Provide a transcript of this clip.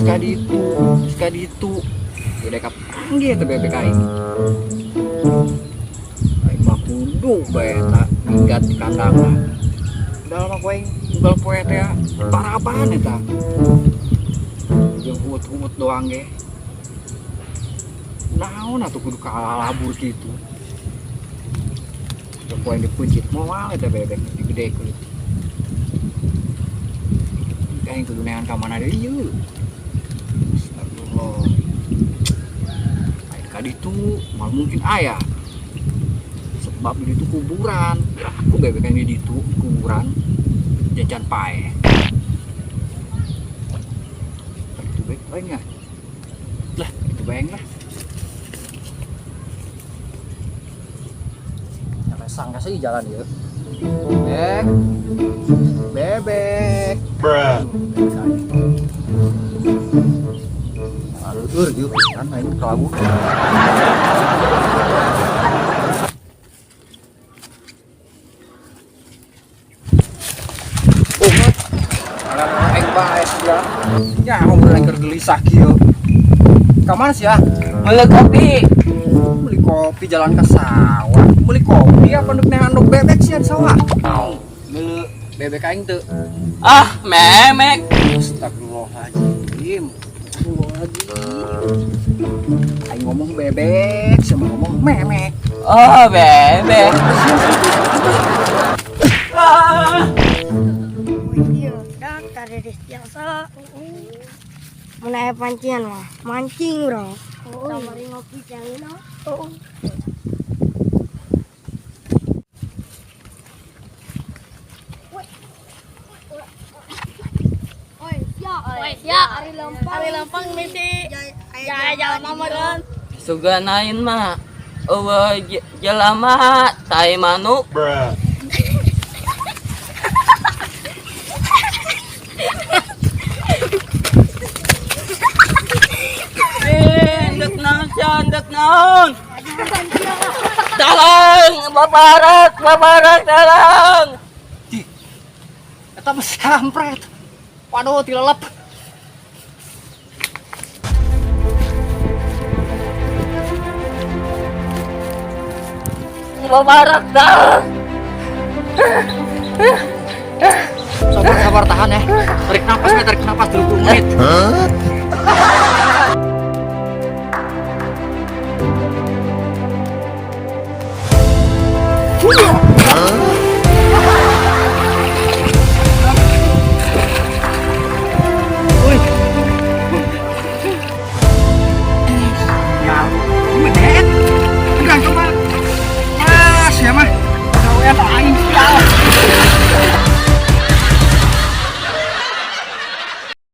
Ka ditu, terus ka ditu. Udah kapanggih teh bebek aing. Aing mah kudu bae eta minggat di kandang lah. Udah lama ku aing unggal poe teh paraban eta. Jeung huut-huut doang ge. Naon atuh kudu kalalabur kitu. Jeung ku aing dipencit moal eta bebek digedekeun. Aing kudu neangan ka mana deui ieu. Astagfirullah. Aing ka ditu moal mungkin aya. Sebab di ditu kuburan. Aku bebek aing di ditu kuburan. Jajan pae. Itu bae aing ya. Lah, itu bae aing lah. Nyampe sangka sih jalan ieu. Bebek. Bebek. Bruh. Alur yuk kan aing kelabu. Ungut. Alah aing bae sia. Ya umur aing keur gelisah kieu. Ka mana sia? Beli kopi. Beli kopi jalan ke sawah. Beli kopi apa ndek neangan ndek bebek sia di sawah? Beli bebek aing teu. Ah, memek. Astagfirullahaladzim. Astagfirullahaladzim. Aing ngomong bebek, sama ngomong memek. Oh, bebek. Ah. Iya, dah tadi biasa. Mana aya pancingan mah, mancing bro. Sama ngopi jangan no. Oi, siap. Oi, siap. Ari lempang misi. Ya, jalan mama dan. Suganain mah. Eueuh jelema tai manuk. Bruh. Eh, ndek naon sia, ndek naon? Dalang, babarak, babarak dalang. Di. Eta mah kampret. Waduh, tilelep. Babarak dalang. Sabar, sabar, tahan ya. Tarik napas, ya, tarik napas 20 menit. Huh? Wih. Ya, medet. Enggak coba.